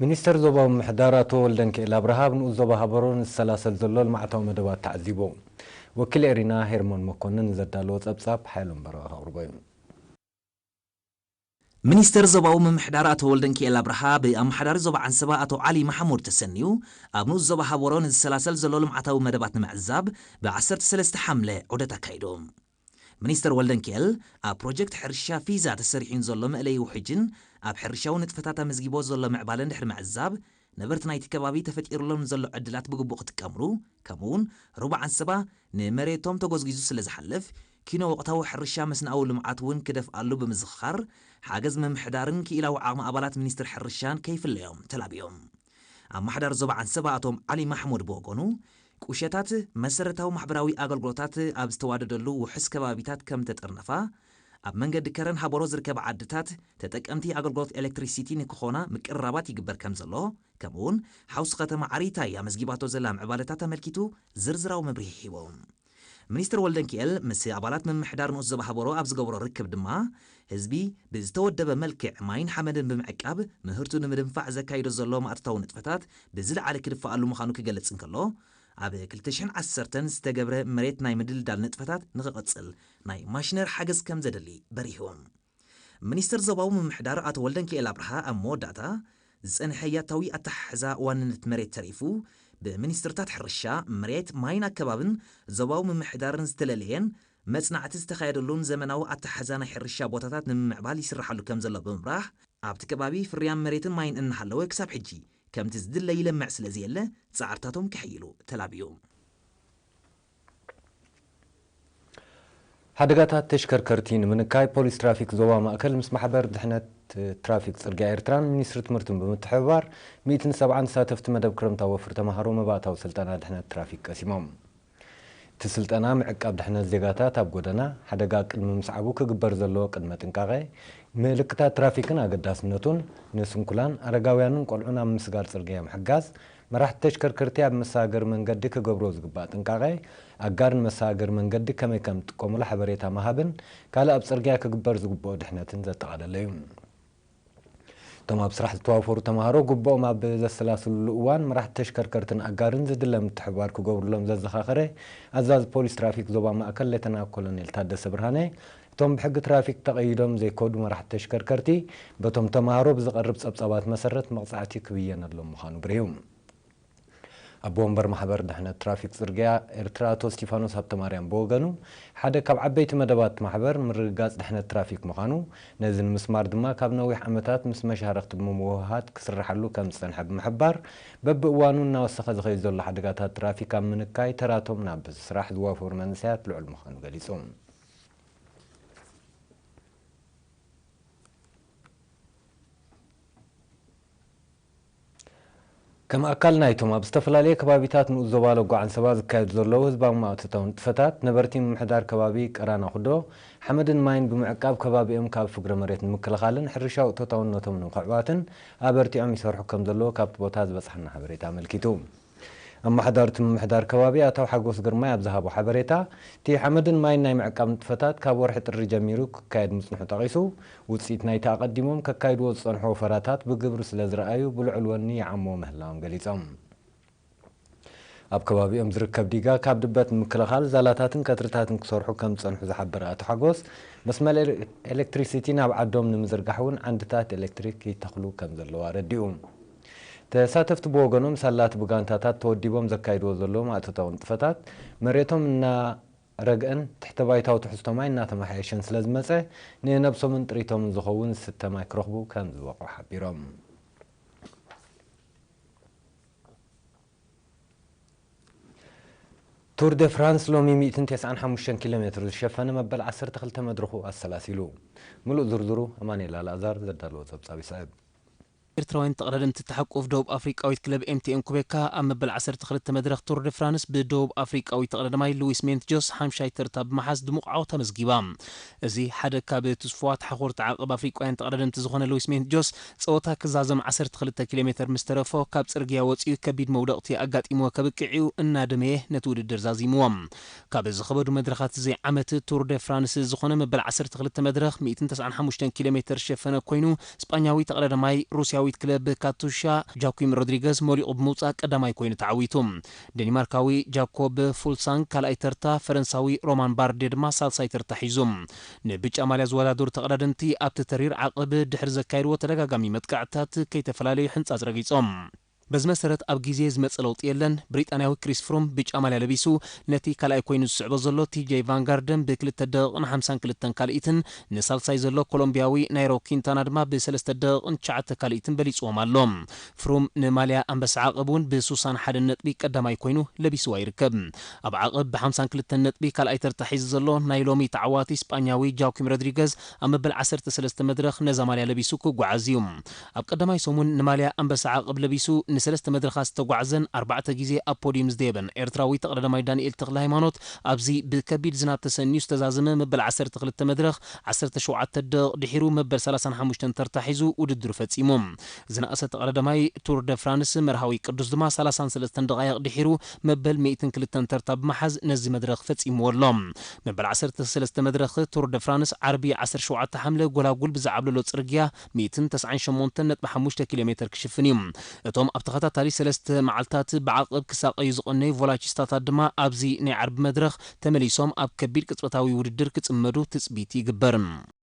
ሚኒስተር ዞባዊ ምምሕዳር ኣቶ ወልደንኪኤል ኣብርሃ ኣብ ንኡስ ዞባ ሃበሮ ንዝሰላሰል ዘሎ ልምዓታዊ መደባት ተዓዚቡ። ወኪል ኤሪና ሄርሞን መኮንን ንዘዳለዎ ጸብጻብ ሓይሎም በረኸ ከቕርቦ እዩ። ሚኒስተር ዞባዊ ምምሕዳር ኣቶ ወልደንኪኤል ኣብርሃ ብኣመሓዳሪ ዞባ ዓንሰባ ኣቶ ዓሊ መሓሙድ ተሰንዩ ኣብ ንኡስ ዞባ ሃበሮ ንዝሰላሰል ዘሎ ልምዓታዊ መደባት ንምዕዛብ ብ ዓሰርተ ሰለስተ ሓምለ ዑደት ኣካይዱ። ሚኒስተር ወልደንኪኤል ኣብ ፕሮጀክት ሕርሻ ፊዛ ተሰሪሑ ዘሎ መእለዪ ውሕጅን ኣብ ሕርሻዊ ንጥፈታት ኣመዝጊቦ ዘሎ ምዕባለ እንድሕሪ ምዕዛብ፣ ነበርቲ ናይቲ ከባቢ ተፈጢሩሎም ንዘሎ ዕድላት ብግቡእ ክጥቀምሉ፣ ከምኡውን ሩባ ዓንሰባ ንመሬቶም ተጎዝጊዙ ስለ ዝሓልፍ፣ ኪኖ ወቕታዊ ሕርሻ መስንኣዊ ልምዓት እውን ክደፍኣሉ ብምዝኽኻር፣ ሓገዝ ምምሕዳርን ክኢላዊ ዓቕሚ ኣባላት ሚኒስትሪ ሕርሻን ከይፍለዮም ተላብዮም። ኣመሓዳሪ ዞባ ዓንሰባ ኣቶም ዓሊ ማሕሙድ ብወገኑ፣ ቁሸታት መሰረታዊ ማሕበራዊ ኣገልግሎታት ኣብ ዝተዋደደሉ ውሑስ ከባቢታት ከም ተጠርነፋ፣ ኣብ መንገዲ ከረን ሃበሮ ዝርከባ ዓድታት ተጠቀምቲ ኣገልግሎት ኤሌክትሪሲቲ ንክኾና ምቅርራባት ይግበር ከም ዘሎ፣ ከምኡውን ሓውሲ ከተማ ዓሪታይ ኣመዝጊባቶ ዘላ ምዕባለታት ኣመልኪቱ ዝርዝራዊ መብርሂ ሂቦም። ሚኒስትር ወልደንኪኤል ምስ ኣባላት ምምሕዳር ንኡስ ዞባ ሃበሮ ኣብ ዝገብሮ ርክብ ድማ፣ ህዝቢ ብዝተወደበ መልክዕ ማይን ሓመድን ብምዕቃብ ምህርቱ ንምድንፋዕ ዘካይዶ ዘሎ ማእቶታዊ ንጥፈታት ብዝለዓለ ክድፍኣሉ ምዃኑ ክገልጽ እንከሎ፣ ኣብ ክልተ ሽሕን ዓሰርተን ዝተገብረ መሬት ናይ ምድልዳል ንጥፈታት ንኽቕጽል ናይ ማሽነር ሓገዝ ከም ዘድሊ በሪሁ። ሚኒስትር ዞባዊ ምምሕዳር ኣቶ ወልደንኪኤል ኣብርሃ ኣብ መወዳእታ፣ ዝጸንሐ ያታዊ ኣተሓሕዛ ዋንነት መሬት ተሪፉ፣ ብሚኒስትርታት ሕርሻ፣ መሬት፣ ማይን ኣከባብን ዞባዊ ምምሕዳርን ዝተለለየን መጽናዕቲ ዝተኻየደሉን ዘመናዊ ኣተሓሕዛ ናይ ሕርሻ ቦታታት ንምምዕባል ይስራሓሉ ከም ዘሎ ብምብራህ፣ ኣብቲ ከባቢ ፍርያም መሬትን ማይን እናሃለወ ክሳብ ሕጂ ከምቲ ዝድለ ይለምዕ ስለ ዘየለ ጻዕርታቶም ከሕይሉ ተላብዩ። ሓደጋታት ተሽከርከርቲ ንምንካይ ፖሊስ ትራፊክ ዞባ ማእከል ምስ ማሕበር ድሕነት ትራፊክ ጽርግያ ኤርትራን ሚኒስትሪ ትምህርትን ብምትሕብባር ሚእትን ሰብዓን ተሳተፍቲ መደብ ክረምታዊ ወፍሪ ተማሃሮ መባእታዊ ስልጠና ድሕነት ትራፊክ ቀሲሞም። እቲ ስልጠና ምዕቃብ ድሕነት ዜጋታት ኣብ ጎደና፣ ሓደጋ ቅድሚ ምስዓቡ ክግበር ዘለዎ ቅድመ ጥንቃቐ፣ ምልክታት ትራፊክን ኣገዳስነቱን፣ ንስንኩላን፣ ኣረጋውያንን ቆልዑን ኣብ ምስጋር ጽርግያ ምሕጋዝ፣ መራሕቲ ተሽከርከርቲ ኣብ መሰጋገሪ መንገዲ ክገብርዎ ዝግባእ ጥንቃቐ፣ ኣጋር ንመሰጋገሪ መንገዲ ከመይ ከም ዝጥቀሙሉ ሓበሬታ ምሃብን ካልእ ኣብ ጽርግያ ክግበር ዝግብኦ ድሕነትን ዘጠቓለለ እዩ። እቶም ኣብ ስራሕ ዝተዋፈሩ ተምሃሮ ግቡኦም ኣብ ዘሰላስሉሉ እዋን መራሕቲ ተሽከርከርትን ኣጋርን ዝድለ ምትሕብባር ክገብሩሎም ዘዘኻኸረ ኣዛዚ ፖሊስ ትራፊክ ዞባ ማእከል ሌተና ኮሎኔል ታደሰ ብርሃነ፣ እቶም ብሕጊ ትራፊክ ተቐይዶም ዘይከዱ መራሕቲ ተሽከርከርቲ በቶም ተምሃሮ ብዝቐርብ ጸብጻባት መሰረት መቕጻዕቲ ክብየነሎም ምዃኑ ብሪሁ። ኣቦ ወንበር ማሕበር ድሕነት ትራፊክ ጽርግያ ኤርትራ ኣቶ እስቲፋኖስ ሃብተማርያም ብወገኑ፣ ሓደ ካብ ዓበይቲ መደባት ማሕበር ምርግጋጽ ድሕነት ትራፊክ ምዃኑ፣ ነዚ ንምስማር ድማ ካብ ነዊሕ ዓመታት ምስ መሻርኽቲ ብምውህሃድ ክስርሓሉ ከም ዝጸንሐ ብምሕባር፣ በብእዋኑ እናወሰኸ ዝኸይድ ዘሎ ሓደጋታት ትራፊክ ኣብ ምንካይ ተራቶም ናብ ስራሕ ዝዋፈሩ መንእሰያት ልዑል ምዃኑ ገሊጹ። ከም ኣካል ናይቶም ኣብ ዝተፈላለየ ከባቢታት ንኡስ ዞባ ለጎ ዓንሰባ ዝካየዱ ዘለዉ ህዝባዊ ማእቶታዊ ንጥፈታት፣ ነበርቲ ምምሕዳር ከባቢ ቀራና ኩዶ ሓመድን ማይን ብምዕቃብ ከባቢኦም ካብ ፍግረ መሬት ንምክልኻልን ሕርሻዊ እቶታውነቶም ንምኽዕባትን ኣበርቲዖም ይሰርሑ ከም ዘለዉ ካብቲ ቦታ ዝበጽሓና ሓበሬታ ኣመልኪቱ። ኣመሓዳሪ እቲ ምምሕዳር ከባቢ ኣቶ ሓጎስ ግርማይ ኣብ ዝሃቦ ሓበሬታ፣ እቲ ሓመድን ማይን ናይ ምዕቃብ ንጥፈታት ካብ ወርሒ ጥሪ ጀሚሩ ክካየድ ምጽንሑ ጠቒሱ፣ ውጽኢት ናይቲ ኣቐዲሞም ከካይድዎ ዝጸንሑ ወፈራታት ብግብሪ ስለ ዝረኣዩ ብልዑል ወኒ ይዓምዎ ምህላዎም ገሊጾም። ኣብ ከባቢኦም ዝርከብ ዲጋ ካብ ድበት ንምክልኻል ዛላታትን ከትርታትን ክሰርሑ ከም ዝጸንሑ ዝሓበረ ኣቶ ሓጎስ፣ መስመር ኤሌክትሪሲቲ ናብ ዓዶም ንምዝርጋሕ እውን ዓንድታት ኤሌክትሪክ ይተኽሉ ከም ዘለዉ ኣረዲኡ። ተሳተፍቲ ብወገኖም ሳላት ብጋንታታት ተወዲቦም ዘካይድዎ ዘለዉ ማእቶታዊ ንጥፈታት መሬቶም እናረግአን ትሕተ ባይታዊ ትሕዝቶ ማይ እናተመሓየሸን ስለ ዝመጸ ንነብሶምን ጥሪቶምን ዝኸውን ዝስተ ማይ ክረኽቡ ከም ዝበቕዑ ሓቢሮም። ቱር ደ ፍራንስ ሎሚ ሚእትን ተስዓን ሓሙሽተን ኪሎ ሜትር ዝሸፈነ መበል ዓሰርተ ክልተ መድረኹ ኣሰላሲሉ። ምሉእ ዝርዝሩ ኣማኑኤል ኣልኣዛር ዘዳለዎ ጸብጻብ ይስዕብ። ኤርትራውያን ተቐዳደምቲ እትሓቁፍ ደቡብ ኣፍሪቃዊት ክለብ ኤምቲኤን ኩቤካ ኣብ መበል ዓሰርተ ክልተ መድረኽ ቱር ደ ፍራንስ ብደቡብ ኣፍሪቃዊ ተቐዳዳማይ ሉዊስ ሜንት ጆስ ሓምሻይ ተርታ ብምሓዝ ድሙቕ ዓወት ኣመዝጊባ። እዚ ሓደ ካብ ትስፉዋት ሓኾርቲ ዓቐብ ኣፍሪቃውያን ተቐዳደምቲ ዝኾነ ሉዊስ ሜንት ጆስ ጸወታ ክዛዘም ዓሰርተ ክልተ ኪሎ ሜተር ምስ ተረፎ ካብ ጽርግያ ወጺኡ ከቢድ መውደቕቲ ኣጋጢምዎ ከብቅዕ እዩ እናደመየ ነቲ ውድድር ዛዚምዎ። ካብ ዝኸበዱ መድረኻት እዚ ዓመት ቱር ደ ፍራንስ ዝኾነ መበል ዓሰርተ ክልተ መድረኽ ሚእትን ተስዓን ሓሙሽተን ኪሎ ሜተር ዝሸፈነ ኮይኑ፣ ስጳኛዊ ተቐዳዳማይ ሩስያዊ ዊት ክለብ ካቱሻ ጃኩም ሮድሪገዝ መሊቑ ብምውጻእ ቀዳማይ ኮይኑ ተዓዊቱ። ደኒማርካዊ ጃኮብ ፉልሳንግ ካልኣይ ተርታ፣ ፈረንሳዊ ሮማን ባርዴ ድማ ሳልሳይ ተርታ ሒዙ። ንብጫ ማልያ ዝወዳደሩ ተቐዳደምቲ ኣብቲ ተሪር ዓቐብ ድሕሪ ዘካየድዎ ተደጋጋሚ መጥቃዕትታት ከይተፈላለዩ ሕንጻጽ ረጊጾም። በዚ መሰረት ኣብ ግዜ ዝመጽእ ለውጢ የለን። ብሪጣንያዊ ክሪስ ፍሩም ብጫ ማልያ ለቢሱ ነቲ ካልኣይ ኮይኑ ዝስዕቦ ዘሎ ቲጄይ ቫንጋርደን ብክልተ ደቂቕን ሓምሳን ክልተን ካልኢትን ንሳልሳይ ዘሎ ኮሎምቢያዊ ናይሮ ኪንታና ድማ ብሰለስተ ደቂቕን ትሽዓተ ካልኢትን በሊጽዎም ኣሎ። ፍሩም ንማልያ ኣንበሳ ዓቐብ እውን ብሱሳን ሓደን ነጥቢ ቀዳማይ ኮይኑ ለቢስዋ ይርከብ። ኣብ ዓቐብ ብሓምሳን ክልተን ነጥቢ ካልኣይ ተርታ ሒዙ ዘሎ ናይ ሎሚ ተዓዋቲ ስጳኛዊ ጃኩም ሮድሪገዝ ኣብ መበል ዓሰርተ ሰለስተ መድረኽ ነዛ ማልያ ለቢሱ ክጓዓዝ እዩ። ኣብ ቀዳማይ ሰሙን ንማልያ ኣንበሳ ዓቐብ ለቢሱ ንሰለስተ መድረኻት ዝተጓዕዘን ኣርባዕተ ግዜ ኣብ ፖዲዩም ዝደየበን ኤርትራዊ ተቐዳዳማይ ዳንኤል ተኽለ ሃይማኖት ኣብዚ ብከቢድ ዝናብ ተሰንዩ ዝተዛዘመ መበል ዓሰርተ ክልተ መድረኽ ዓሰርተ ሸውዓተ ደቂቕ ድሒሩ መበል ሰላሳን ሓሙሽተን ተርታ ሒዙ ውድድሩ ፈጺሙ። ዝነኣሰ ተቐዳዳማይ ቱር ደ ፍራንስ መርሃዊ ቅዱስ ድማ ሰላሳን ሰለስተን ደቓይቕ ድሒሩ መበል ሚእትን ክልተን ተርታ ብምሓዝ ነዚ መድረኽ ፈጺምዎ ኣሎ። መበል ዓሰርተ ሰለስተ መድረኽ ቱር ደ ፍራንስ ዓርቢ ዓሰርተ ሸውዓተ ሓምለ ጎላጉል ብዝዓብለሎ ጽርግያ ሚእትን ተስዓን ሸሞንተን ነጥቢ ሓሙሽተ ኪሎ ሜተር ክሽፍን እዩ። እቶም ኣብ ተኸታታሊ ሰለስተ መዓልታት ብዓቐብ ክሳቐዩ ዝቐነዩ ቮላቺስታታት ድማ ኣብዚ ናይ ዓርቢ መድረኽ ተመሊሶም ኣብ ከቢድ ቅጽበታዊ ውድድር ክጽመዱ ትጽቢት ይግበር።